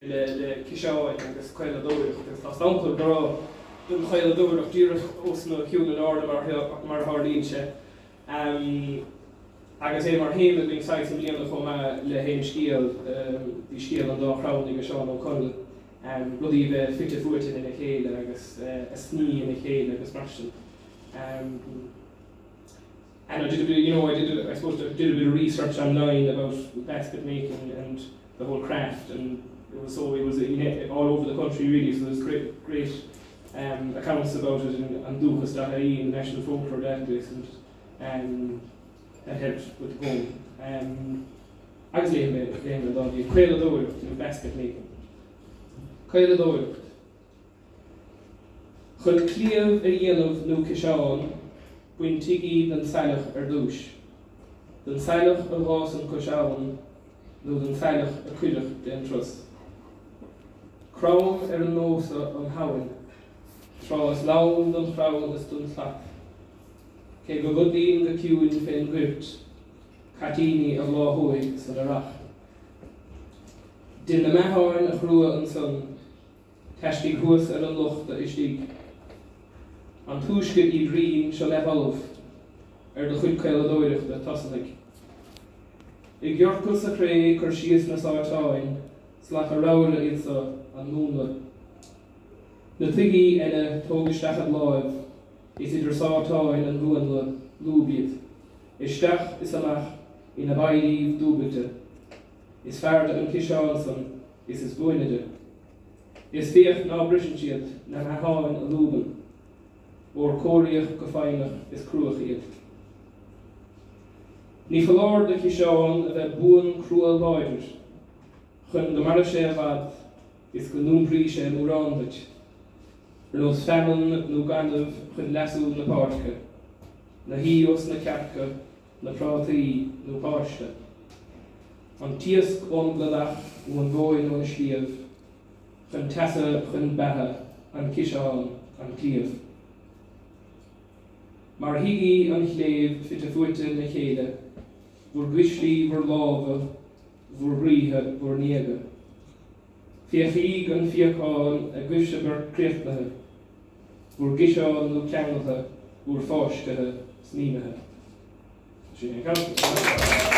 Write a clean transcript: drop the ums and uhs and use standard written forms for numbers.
Le ciseáin agus caoladóireacht agus tá sampla breá den chaoladóireacht díreach os mo chionn in airde mar a tharlaíonn sé. Agus é mar théama againn saghas i mbliana chomh maith le haon scéal, bhí scéal an dá chrann ag Seán Ó Conaill, rudaí a bheith fite fuaite lena chéile agus a sní ina chéile agus mar sin. And I did a bit, you know, I did, I suppose, I did a bit of research online about basket making and the whole craft and it was so, it was in, all over the country really, so there's great, great um, accounts about it in An Dúchas.ie in the National Folklore Database and um, that helped with the poem. Um, agus léifidh mé léifidh mé an dán caoladóireacht nó basket making. Caoladóireacht. Chun cliabh a dhéanamh nó ciseán, bain tuigí den saileach ar dtúis. Den saileach a dh'fhásann cois abhann nó den saileach a cuireadh d'aon turas. Crann ar an nós-sa um Shamhain, tráth is lom don chrann is don tslat. Cé go gcodlaím go ciúin fén gcoirt, caitíní a bhláthóidh san earrach. Dein na meatháin a chrua ansan, Taiscigh thuas ar an lochta istigh. An túisce iad righin seo leath ullamh, ar do chuid caoladóireachta tosnaigh. I gciorcal sa chré cuir síos na sáiteáin, slacha ramhra iad so, an múnla. Na tuigí eile tóg isteach id láimh, is idir sáiteáin an mhúnla lúb iad, isteach is amach ina bpoillíbh dúbailte. Is fearrde an ciseán san is is buaine de. Is féach ná briseann siad na meatháin a lúbann, óir cóiríodh go foighneach is cruach iad. Ní foláir do chiseán a bheith buan crua láidir, chun go maire sé i bhfad is go n-iompraí sé mórán duit, ar nós feamainn nó gaineamh chun leasú na páirce, na huí os na cearca, na prátaí nó páiste. An t-iasc ón gcladach nó an mhóin ón sliabh, chun teasa chun beatha, an ciseán, an cliabh. Mar thuigí an chléibh fite fuaite 'na chéile, bhur gcuislí, bhur lámha, bhur gcroíthe, bhur ndéaga. Féachaídh an fíocán agaibhse beirt críochnaithe. Bhur gciseán nó ceangaltha, bhur fáiscthe 's mímithe. Sin é an ceann.